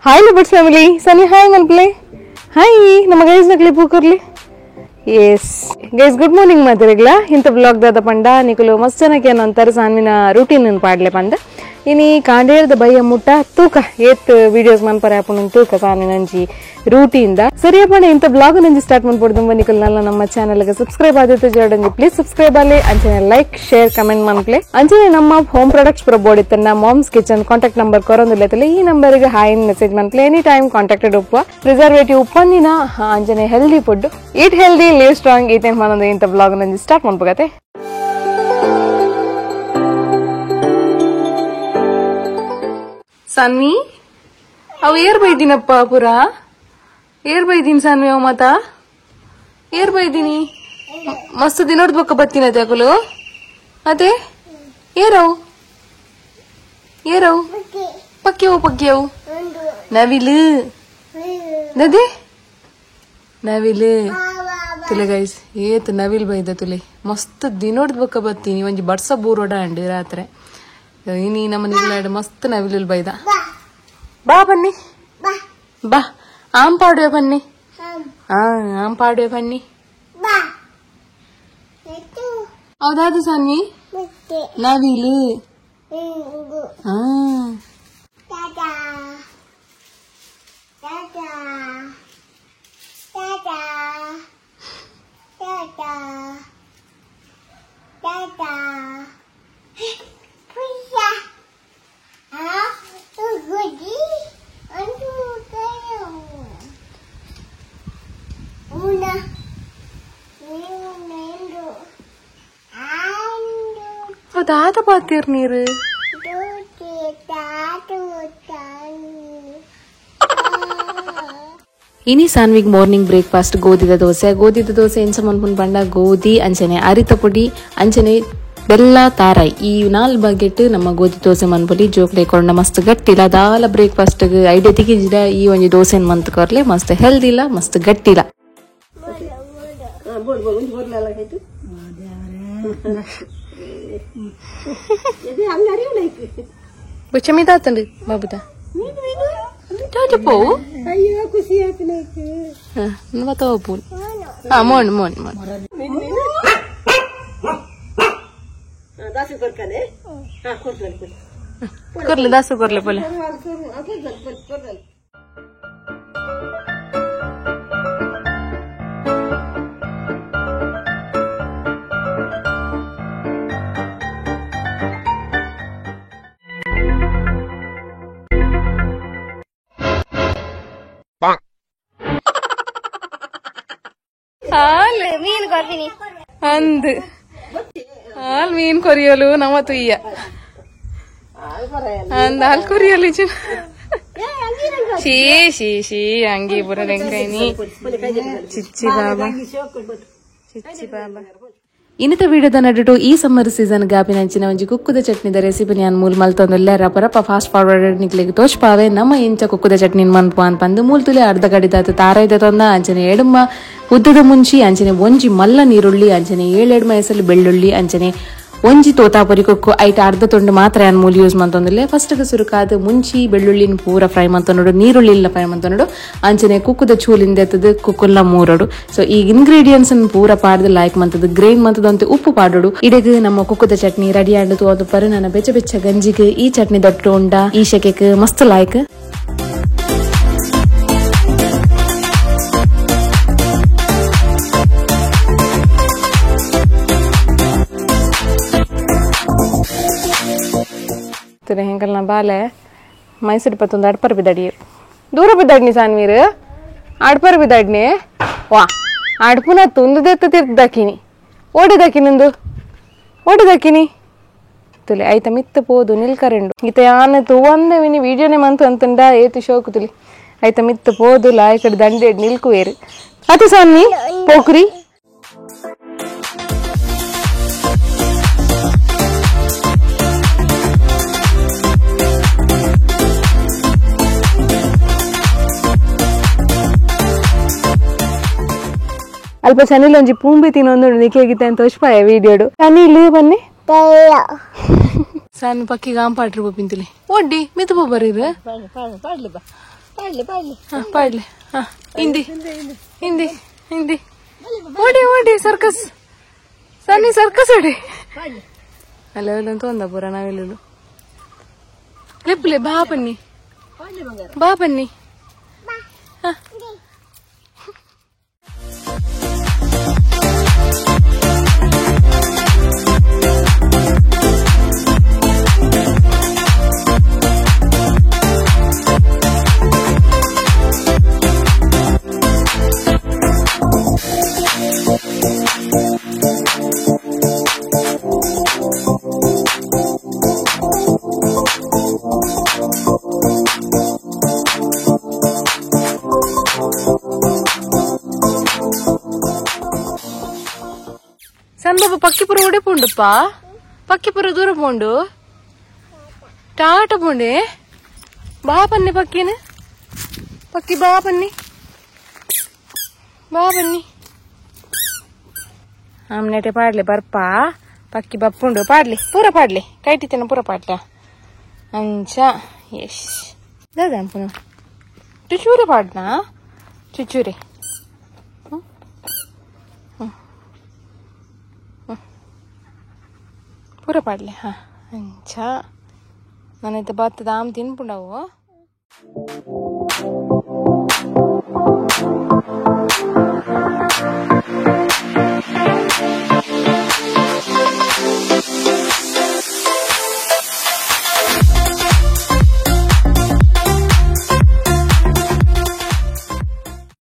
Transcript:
Hi Lovebirds family, Sunny hi ಮನ್ಪ್ಲೆ hi ನಮ್ಮ guys ನಕ್ಲಿ ಪೂಕರ್ಲಿ. S guys, good morning ಮಾತಿರಗ್ಲ. ಇಂಥ blog ದಾದ ಪಂಡ ನಿಕುಲು ಮಸ್ತ್ ಜನಕ್ಕೆ ಅಂತಾರೆ ಸಾನ್ವಿನ ರೂಟೀನ್ ಪಾಡ್ಲೆ ಪಂದ. ಇನಿ ಕಾಂಡೇರ್ದ ಬಯ್ಯ ಮುಟ್ಟ ತೂಕ ಏತ್ ವಿಡಿಯೋಸ್ ಮನ್ಪರೆ ಆಪುನ ತೂಕ ಸಾನ್ವಿನ ಅಂಜಿ ರೂಟೀನ್ the ಸರಿಯಪ್ಪಣ. ಇಂಥ ಬ್ಲಾಗ್ ನಂಜಿ ಸ್ಟಾರ್ಟ್ ಮನ್ಪೊಡ್ದು ನಿಕುಲು ನಲ್ಲ ನಮ್ಮ ಚಾನಲ್ ಗೆ ಸಬ್ಸ್ಕ್ರೈಬ್ ಆದಿತ್ತು ಜೋಡಂಜಿ ಪ್ಲೀಸ್ ಸಬ್ಸ್ಕ್ರೈಬ್ ಆಲೆ, ಅಂಚನೆ like share comment ಮನ್ಪ್ಲೆ. ಅಂಚನೆ ನಮ್ಮ ಹೋಮ್ ಪ್ರಾಡಕ್ಟ್ಸ್ ಪ್ರಬೋರ್ಡ್ ಇತ್ತನ್ನ moms kitchen contact number ಕೊರೊಂದುಲ್ಲೆತ್ತಲೆ ಈ ನಂಬರ್ ಗೆ ಹಾಯ್ ಮೆಸೇಜ್ ಮನ್ಪ್ಲೆ. Any time contacted ಉಪ್ಪ ಪ್ರಿಸರ್ವೇಟಿವ್ ಉಪ್ಪಂದಿನ ಅಂಚನೆ healthy food, eat healthy live strong. ಈತೇನ್ ಮನೊಂದು ಇಂಥ ಬ್ಲಾಗ್ ನಂಜಿ ಸ್ಟಾರ್ಟ್ ಮನ್ಪಗತೆ. ಸಾನ್ವಿ ಅವು ಏರ್ ಬೈದಿನಪ್ಪ ಪುರ ಏರ್ ಬೈದೀನಿ ಸಾನ್ವಿ ಅವು ಮಾತಾ ಏರ್ ಬೈದೀನಿ ಮಸ್ತ್ ದಿನೋಡ್ ಬೊಕ್ಕ ಬತ್ತೀನ ಅಕುಲು ಅದೇ ಏರವು ಏರವು ಪಕ್ಕಿಯವು ಪಕ್ಕಿಯವು ನವಿಲು ನದಿ ನವಿಲು ತುಲೆ ಗೈಸ್ ಏತ್ ನವಿಲ್ ಬೈದ ತುಲೆ ಮಸ್ತ್ ದಿನೋಡ್ ಬೊಕ್ಕ ಬತ್ತೀನಿ ಒಂಜಿ ಬಡ್ಸ ಬೂರೋಡ ಅಂಡಿ ರಾತ್ರಿ ಇನಿ ನಮ್ಮ ನಿಲ್ಲಾಡ ಮಸ್ತ್ ನವಿಲು ಬೈದ. ಬಾ ಬನ್ನಿ ಬಾ ಆಮ್ ಪಾಡುವೆ ಬನ್ನಿ ಹಾ ಆಮ್ ಪಾಡುವೆ ಬನ್ನಿ. ಹೌದಾದು ಸಾನ್ವಿ ನವಿಲು ಹಾ ದಾದ ಪಾತೀರ್ ನೀರು ಇನಿ ಸಾನ್ವಿಗ್ ಮಾರ್ನಿಂಗ್ ಬ್ರೇಕ್ಫಾಸ್ಟ್ ಗೋಧಿದ ದೋಸೆ. ಗೋಧಿದ ದೋಸೆ ಎಂಚ ಮನ್ಪುನ್ ಪಂಡ ಗೋಧಿ ಅಂಚನೆ ಅರಿತ ಪೊಡಿ ಅಂಚನೆ ಬೆಲ್ಲ ತಾರಾಯಿ ಈ 4 ಬಗೆಟ್ ನಮ್ಮ ಗೋಧಿ ದೋಸೆ ಮನ್ಪೊಲಿ. ಜೋಕ್ಲೆ ಕೊಂಡ ಮಸ್ತ್ ಗಟ್ಟಿಲ್ಲ ದಾಲ ಬ್ರೇಕ್ಫಾಸ್ಟ್ ಐಡಿಯಾ ತಿಕ್ಕಿಜಿಡ ಈ ಒಂಜಿ ದೋಸೆನ್ ಮಂತ್ ಕೊರ್ಲೆ ಮಸ್ತ್ ಹೆಲ್ದಿ ಇಲ್ಲ ಮಸ್ತ್ ಗಟ್ಟಿಲ್ಲ. ಬುಚ್ಚಮಿದಾತಂಡು ಬಾಬುದ ಪೋವು ಮೋಣ್ ಮೋಣ್ ಮೋಣ್ ಕೊರ್ಲೆ ದಾಸು ಕೊರ್ಲೆ ಪೋಲೆ. ಅಂದ್ ಹಾಲ್ ಮೀನ್ ಕೊರಿಯಲು ನಮ್ಮ ತುಯ್ಯ ಅಂದ್ ಹಾಲ್ ಕೊರಿಯಲು ಶೀ ಶೀ ಶೀ ಅಂಗಿ ಬುರಡೆಂಕೈನಿ ಚಿಚ್ಚಿ ಬಾಬಾ ಚಿಚ್ಚಿ ಬಾಬಾ. ಇನ್ನಿತ ವಿಡಿಯೋದ ನಡುಟು ಈ ಸಮ್ಮರ್ ಸೀಸನ್ ಗಾಪಿನಂಚಿನ ಒಂಜಿ ಕುಕ್ಕುದ ಚಟ್ನಿದ ರೆಸಿಪಿ ನಾನು ಮೂಲ್ ಮಲ್ತೊಂದುಲ್ಲೆ ರಪರಪ ಫಾಸ್ಟ್ ಫಾರ್ವರ್ಡ್ ನಿಕ್ಲೆಗ್ ತೋಚ್ಪಾವೆ. ನಮ್ಮ ಇಂಚ ಕುಕ್ಕುದ ಚಟ್ನಿ ಮನ್ಪು ಅನ್ಪಂದು ಮೂಲ್ ತುಲೆ ಅರ್ಧ ಗಡಿದಾತ ತಾರೈದ ತೊಂದ ಅಂಚನೆ ಎಡುಮ ಉದ್ದದ ಮುಂಚಿ ಅಂಚನೆ ಒಂಜಿ ಮಲ್ಲ ನೀರುಳ್ಳಿ ಅಂಚನೆ 7 ಎಸಲು ಬೆಳ್ಳುಳ್ಳಿ ಅಂಚನೆ ಒಂಜಿ ತೋತಾಪುರಿ ಕುಕ್ಕು ಐಟ ಅರ್ಧ ತುಂಡು ಮಾತ್ರ ಯಾನ್ ಮೂಲ್ ಯೂಸ್ ಮಂತೊಂದುಲ್ಲೆ. ಫಸ್ಟ್ ಸುರುಕಾದ ಮುಂಚಿ ಬೆಳ್ಳುಳ್ಳಿನ ಪೂರ ಫ್ರೈ ಮಂತೊಂಡು ನೀರುಳ್ಳಿನ ಫ್ರೈ ಮಂತೊಂಡು ಅಂಚನೆ ಕುಕ್ಕುದ ಚೂಲಿಂದ ಎತ್ತದು ಕುಕ್ಕುಲ್ಲ ಮೂರಡು. ಸೊ ಈ ಇಂಗ್ರೀಡಿಯೆಂಟ್ಸ್ ಪೂರ ಪಾಡ್ದು ಲೈಕ್ ಮಂತದ್ದು ಗ್ರೈಂಡ್ ಮಂತದ್ದು ಅಂತ ಉಪ್ಪು ಪಾಡೋಡು. ಇಡೀ ನಮ್ಮ ಕುಕ್ಕುದ ಚಟ್ನಿ ರೆಡಿ ಆಡದು ಅದು ಪರು ನನ್ನ ಬೆಚ್ಚ ಬೆಚ್ಚ ಗಂಜಿಗೆ ಈ ಚಟ್ನಿ ದೊಡ್ಡ ಉಂಡ ಈ ಶೆಕೆಗೆ ಮಸ್ತ್ ಲೈಕ್. ಹೆಂಗಲ್ನ ಬಾಲೆ ಮೈಸೂರು ಪತ್ತೊಂದು ಅಡ್ಪರ್ ಬಿದ್ದಾಡಿಯರು ದೂರ ಬಿದ್ದಾಡ್ನಿ ಸಾನ್ವೀರ್ ಅಡ್ಪರ್ ಬಿದ್ದಾಡ್ನಿ ವಾ ಅಡ್ಪುನ ತುಂದುದೆತ್ತ ತಿರ್ದಾಕಿನಿ ಓಡಿದಾಕಿನಿಂದು ಓಡಿದಾಕಿನಿ ತುಲೆ ಆಯ್ತ ಮಿತ್ತ ಪೋದು ನಿಲ್ಕರೆಂಡು ಈತ ಯಾನ ತೂವಂದೆ ವಿನಿ ವಿಡಿಯೋನೆ ಮಂತು ಅಂತಂಡ ಏತು ಶೋಕು ತುಲಿ ಆಯ್ತ ಮಿತ್ತ ಪೋದು ಲಾಯಕಡೆ ದಂಡೆ ನಿಲ್ಕುವೇರು ಅತಿ ಸಾನ್ವಿ ಪೋಕ್ರಿ. ಅಲ್ಪ ಚನಿಲ್ ಒಂಜಿ ಪೂಂಬಿ ತಿನ್ನೊಂದು ನಿಕೇಗಿತ್ತೆ ಅಂತ ತೋಚ್ಪಾಯ ವಿಡಿಯೋಡು ಚನಿಲ್ ಬನ್ನಿ ಸಣ್ಣ ಪಕ್ಕಿ ಗಾಂಪಾಟ್ರಿ ಪಿಂತಿಲಿ ಒಡ್ಡಿ ಮಿತ್ತು ಬರೀರು ಹಾ ಪಾಡ್ಲೆ. ಹಾ ಹಿಂದಿ ಹಿಂದಿ ಹಿಂದಿ ಓಡಿ ಓಡಿ ಸರ್ಕಸ್ ಸನ್ನಿ ಸರ್ಕಸ್ ಓಡಿ. ಅಲ್ಲ ಅಂತ ಒಂದ ಪೂರ ನಾವೆಲ್ಲೂ ಲೆಪ್ಪುಲೆ ಬಾ ಬನ್ನಿ ಬಾ ಬನ್ನಿ. ಸಣ್ಣ ಪಕ್ಕಿಪುರ ಉಡೆ ಪೋಂಡುಪ್ಪ ಪಕ್ಕಿಪುರ ದೂರ ಪೋಂಡು ಟಾಟ ಪೋಂಡೆ ಬಾ ಬನ್ನಿ ಪಕ್ಕಿನ ಪಕ್ಕಿ ಬಾ ಬನ್ನಿ ಬಾ ಬನ್ನಿ. ಆಮ್ನೆಟೆ ಪಾಡ್ಲೆ ಬರ್ಪ ಪಕ್ಕಿ ಬಪ್ಪುಂಡು ಪಾಡ್ಲಿ ಪೂರ ಪಾಡ್ಲಿ ಕೈಟಿತ್ತೇನ ಪೂರ ಪಾಡ್ಲ ಅಂಚ ಎಶ್ ದಾದ ಪುನ ಚುಚೂರೆ ಪಾಡ್ನಾ ಚುಚೂರೆ ಪೂರ ಪಾಡ್ಲೆ. ಹಾ ಅಂಚ ನಾನೈತೆ ಬತ್ತದ ಆಮ್ ತಿನ್ಪುಂಡವು.